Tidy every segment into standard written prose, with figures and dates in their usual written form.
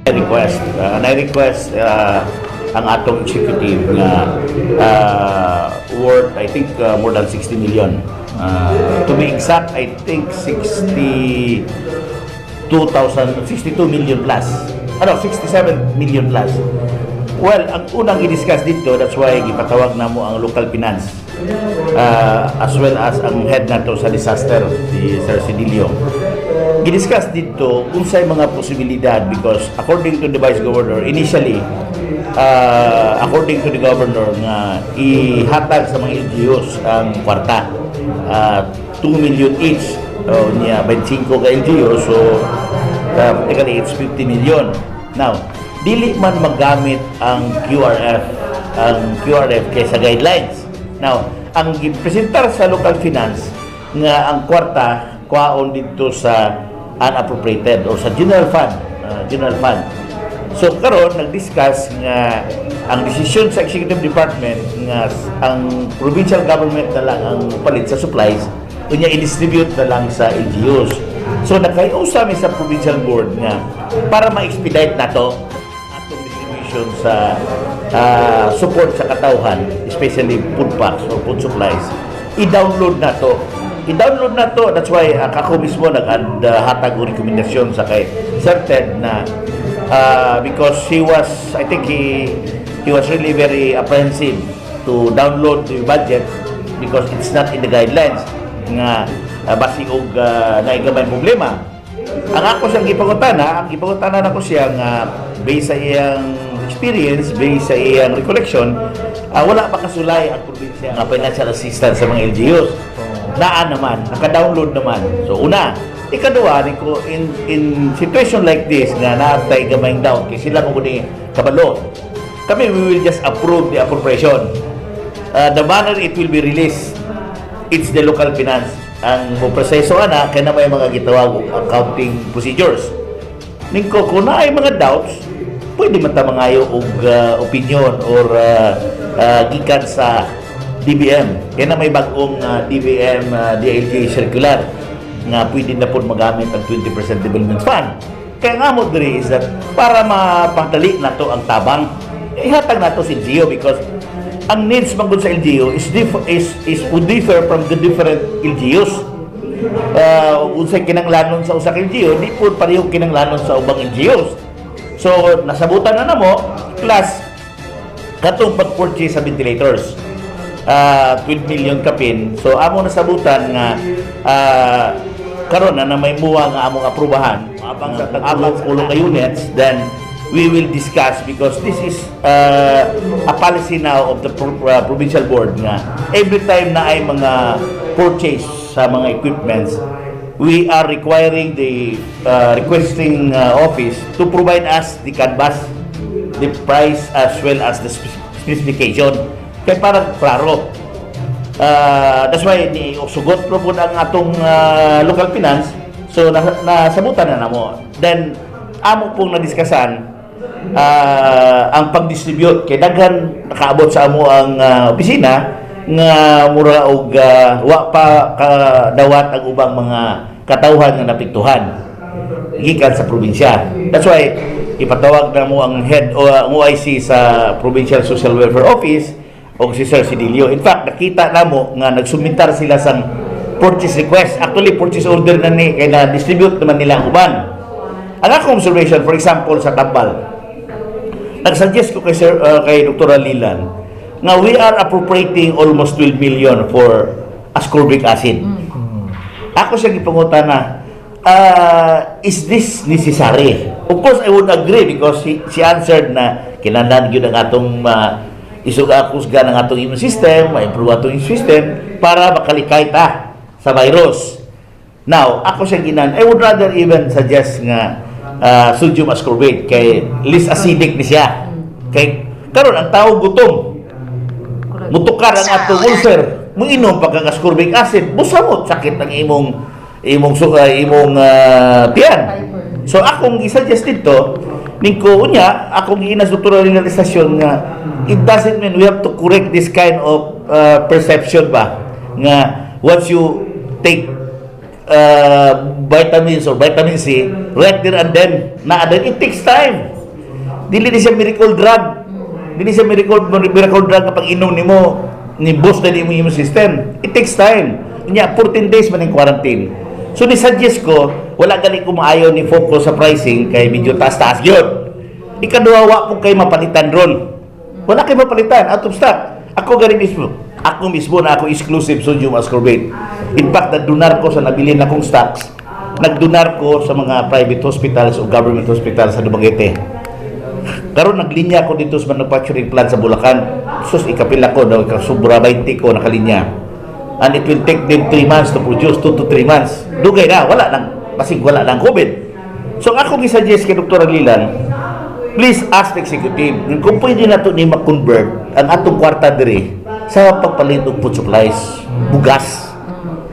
I request ang atong executive nga worth, I think, more than 60 million. To be exact, I think 62,000, 62 million plus. Ano, 67 million plus. Well, ang unang i-discuss dito, that's why gipatawag namo ang local finance as well as ang head nato sa disaster, si Sir Sidilio. Gidiscuss dito unsay mga posibilidad because according to the Vice Governor, initially, according to the Governor nga ihatag sa mga LGUs ang kwarta. 2 million each. O niya 25 ka LGU, so practically it's 50 million. Now, dili man magamit ang QRF kaysa guidelines. Now, ang gipresentar sa local finance nga ang kwarta kwaon dito sa unappropriated or sa general fund. So karon nag-discuss nga ang desisyon sa executive department nga ang provincial government na lang ang palit sa supplies, unya i-distribute na lang sa LGUs. So nakahiusa mi sa provincial board nga para ma-expedite nato atong distribution sa support sa katawhan, especially food packs or food supplies, i-download nato. I-download na to. That's why ako mismo nag-hatag og rekomendasyon sa kay Sir Ted na because he was, I think he was really very apprehensive to download the budget because it's not in the guidelines nga basi og naigamay problema. Ang ako siyang gipangutana, ang gipangutana nako siya nga based sa iyang experience, based sa iyang recollection, wala pa kasulay ang probinsya nga financial assistance sa mga LGUs. Naa naman, naka-download naman. So una, ikaduha ni ko in situation like this nga naatay gamayng doubt kay sila mo ni kabalo. Kami, we will just approve the appropriation. The manner it will be released, it's the local finance ang mo proseso ana kay na may mga gitawag og accounting procedures. Ningko kung naay mga doubts, pwede man ta mangayo og opinion or gikan sa DBM. Kaya na may bagong DBM DILG circular nga pwede na po magamit ang 20% development fund. Kaya nga mo diri is that para mapadali na to ang tabang, ihatag nato si LGU because ang needs man gud sa LGU is is is would differ from the different LGUs. Unsay kinanglanon sa usa ka LGU, di po pareho kinanglanon sa ubang LGUs. So nasabutan na namo plus katong pag-purchase sa ventilators. 12 million kapin. So amo nasabutan nga karon na, na may muwa nga among aprubahan abang sa tag ulo ka units, then we will discuss because this is a policy now of the provincial board nga every time na ay mga purchase sa mga equipments, we are requiring the requesting office to provide us the canvas, the price as well as the specification kay para klaro. That's why ni sugot pro pud ang atong local finance, so nasabutan na namo. Then amo pong nadiskusan ang pag-distribute kay daghan nakaabot sa amo ang opisina nga mura og wa pa kadawat ang ubang mga katawhan nga napiktuhan gikan sa probinsya. That's why ipatawag na mo ang head o ang OIC sa Provincial Social Welfare Office o si Sir Sidilio. In fact, nakita namo nga nagsubmitar sila sang purchase request. Actually, purchase order na ni kay na distribute naman nila ang uban. Ang akong observation, for example, sa Tambal, nag-suggest ko kay Sir, kay Dr. Lilan nga we are appropriating almost 12 million for ascorbic acid. Ako siya gipangutana, is this necessary? Of course, I would agree because she answered na kinahanglan gyud ang atong kusga ng atong immune system, ma-improve atong immune system para makalikay ta sa virus. Now, ako siya ginan, I would rather even suggest nga sodium ascorbate kay least acidic ni siya. Kay karon ang tao gutom, mutukar ang atong ulcer, muinom pa kang ascorbic acid, busamot sakit ang imong tiyan. So akong i-suggest dito, ningko unya akong giinas Dr. Realisasyon nga it doesn't mean we have to correct this kind of perception ba nga once you take vitamins or vitamin C right there and then na, then it takes time. Dili ni siya miracle drug. Dili siya miracle drug nga pag inom nimo ni boost na nimo immune system. It takes time. Nya 14 days man ang quarantine. So ni suggest ko, wala gani ko maayo ni focus sa pricing kay medyo taas-taas gyud. Ikaduha, wa po kay mapalitan ron. Wala kay mapalitan, out of stock. Ako gani mismo. Ako mismo na ako exclusive sodium ascorbate. In fact, nagdonar ko sa nabilin akong stocks. Nagdonar ko sa mga private hospitals o government hospitals sa Dumaguete. Karon naglinya ko dito sa manufacturing plant sa Bulacan. Sus, ikapila ko daw sobra 20 ko nakalinya. And it will take them 3 months to produce, 2 to 3 months. Dugay na, wala nang basig wala nang COVID. So ang ako gi-suggest kay Dr. Aguilan, please ask the executive kung pwede na to ni ma-convert ang atong kwarta diri sa pagpalit og food supplies, bugas.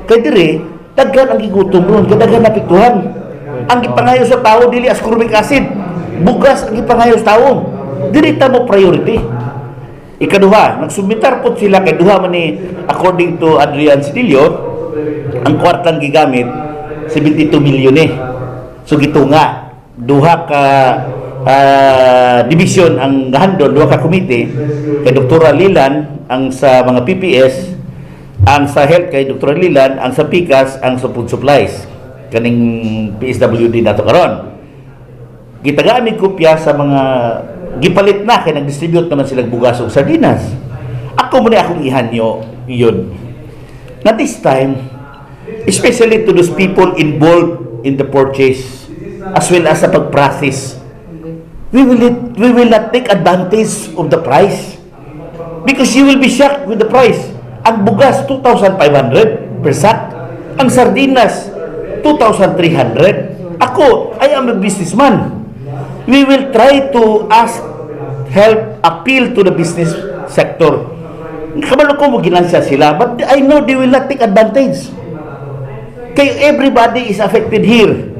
Kay diri, daghan ang gigutom ron, kay daghan napiktuhan. Ang gipangayo sa tao dili ascorbic acid, bugas ang gipangayo sa tao. Diri ta mo priority. Ikaduha, nagsubmitar po sila kay duha man ni, according to Adrian Cedillo, ang kwartang gigamit 72 milyon eh. So gitunga duha ka division ang gahandon, duha ka komite kay Dr. Lilan ang sa mga PPS, ang sa health kay Dr. Lilan, ang sa PICAS, ang sa food supplies kaning PSWD nato karon. Gitagaan mig kopya sa mga gipalit na kay nag-distribute naman sila bugas ug sardinas. Ako mo ni akong ihanyo yun. Na this time, especially to those people involved in the purchase as well as sa pag-process, we will not take advantage of the price because you will be shocked with the price. Ang bugas, 2,500 per sack. Ang sardinas, 2,300. Ako, I am a businessman. We will try to ask help, appeal to the business sector. Kabalo ko mo ginansya sila, but I know they will not take advantage. Kay everybody is affected here.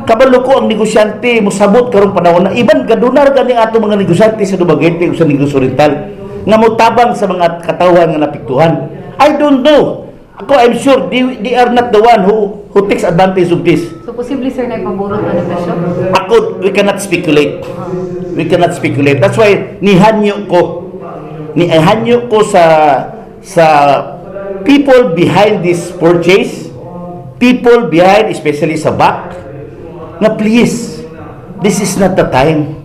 Kabalo ko ang negosyante mosabot karong panahon na iban gadunar gani ato mga negosyante sa Dumaguete o sa Negros Oriental nga motabang sa mga katawhan nga napiktuhan. I don't know. Ako, I'm sure they are not the one who takes advantage of this. So, posible, sir, na ipaburot ang presyo? Ako, we cannot speculate. We cannot speculate. That's why nihanyo ko. Nihanyo ko sa people behind this purchase, people behind, especially sa back, na please, this is not the time.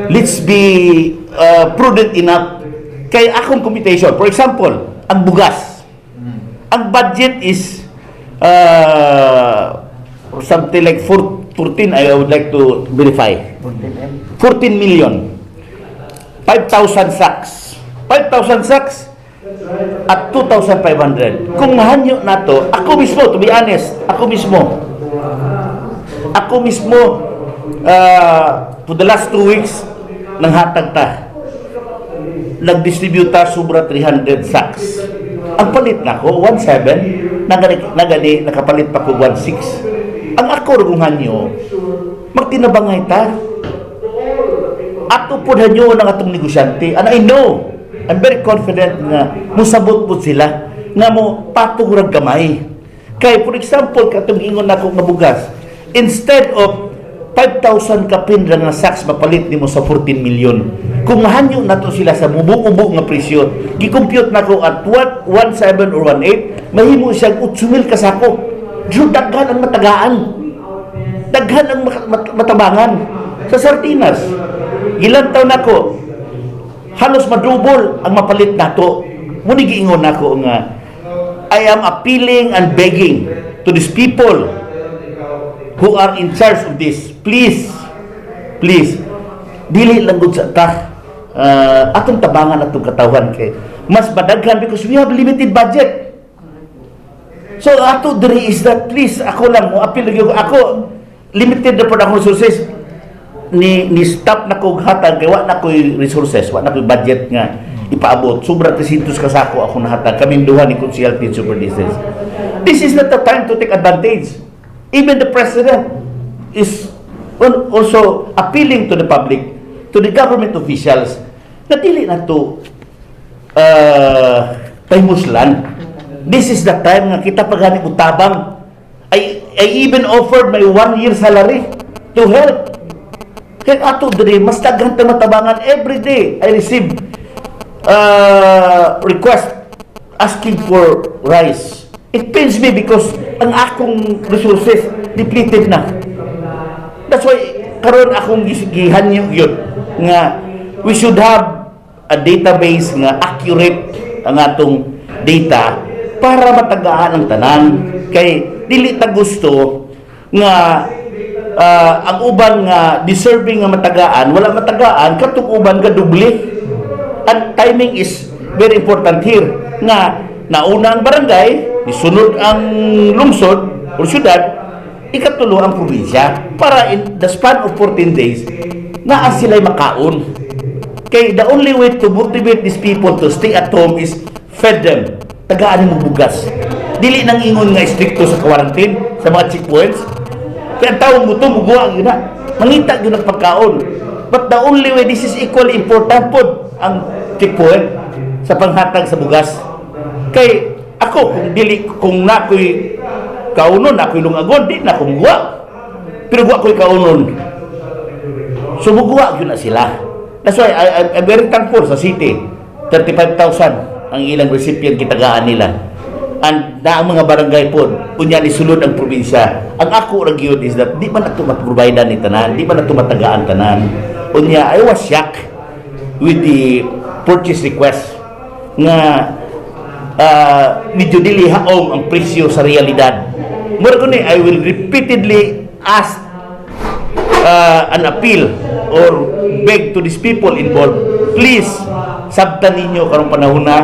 Let's be prudent enough. Kay akong computation, for example, ang bugas. Ang budget is something like 4, 14, I would like to verify. 14 million. 5,000 sacks. 5,000 sacks at 2,500. Kung mahanyo na to, ako mismo, to be honest, ako mismo, for the last 2 weeks, nanghatag ta. Nag-distribute ta sobra 300 sacks. Ang palit na ko, 1.7, nagani, nagani, nakapalit pa ko 1.6. Ang ako kung hanyo, magtinabangay ta. Ato po hanyo ng atong negosyante. And I know, I'm very confident nga musabot po sila nga mo patong rag gamay. Kay for example, katong ingon nako nga bugas, instead of 5,000 kapin ra nga sacks mapalit nimo sa 14 million. Kung mahanyo nato sila sa mubo-ubo nga presyo, gi-compute nako at what 1.7 or 1.8, mahimo siyang 8,000 ka sako. So daghan ang matagaan. Daghan ang matabangan. Sa sardinas, gilantaw nako, halos madubol ang mapalit nato. Muni giingon nako nga I am appealing and begging to these people who are in charge of this. Please, please, dili lang gud sa ta. Atong tabangan atong katawhan kay mas madaghan because we have limited budget. So ato diri is that please, ako lang mo appeal gyud ko. Ako, limited na pod akong resources, ni stop na ko hatag kay wa na ko'y resources, wa na ko'y budget nga ipaabot. Sobra 300 ka sako ako nahatag, kaming duha ni Consial Super Distance. This is not the time to take advantage. Even the president is also appealing to the public, to the government officials, na dili na to pahimuslan. This is the time nga kita pagani utabang. I even offered my one year salary to help. Kay ato diri mas daghan ta matabangan. Every day I receive request asking for rice. It pains me because ang akong resources depleted na. That's why karon akong gihanyo yun nga we should have a database nga accurate ang atong data para matagaan ang tanan, kay dili ta gusto nga ang uban nga deserving nga matagaan wala matagaan, katong uban ga doble. And timing is very important here, nga nauna ang barangay, nisunod ang lungsod o syudad, ikatulo ang probinsya, para in the span of 14 days naa sila'y makaon. Kay the only way to motivate these people to stay at home is feed them, tagaan mo bugas. Dili nang ingon nga strikto sa quarantine sa mga checkpoints, kaya ang tao mo to muguwa gyud na, mangita gyud ang pagkaon. But the only way, this is equally important pod ang checkpoint sa panghatag sa bugas. Kay ako, kung dili, kung nakoy kaunon, ako'y lungagon, di na ako muguwa. Pero guwa ko'y kaunon, so muguwa gyud na sila. That's why I'm very thankful sa city. 35,000 ang ilang recipient gitagaan nila. And na ang mga barangay pod, unya ni sulod ang probinsya. Ang ako ra gyud is that di man nato ma-provide ni tanan, di man nato matagaan tanan. Unya I was shocked with the purchase request nga medyo dili haom ang presyo sa realidad. Mura ko ni, I will repeatedly ask an appeal or beg to these people involved, please, sabtan ninyo karong panahon na,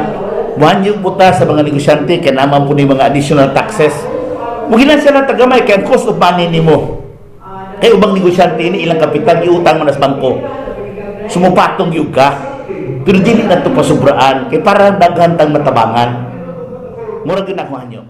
muhanyo po ta sa mga negosyante kay naman po ni mga additional taxes. Mugilan siya lang tagamay kay ang cost of money nimo. Kay ubang negosyante ini ilang kapital iutang man sa bangko. Sumupatong gyud ka. Pero dili na to pasubraan kay para daghan tang matabangan. Mura gyud ako hanyo.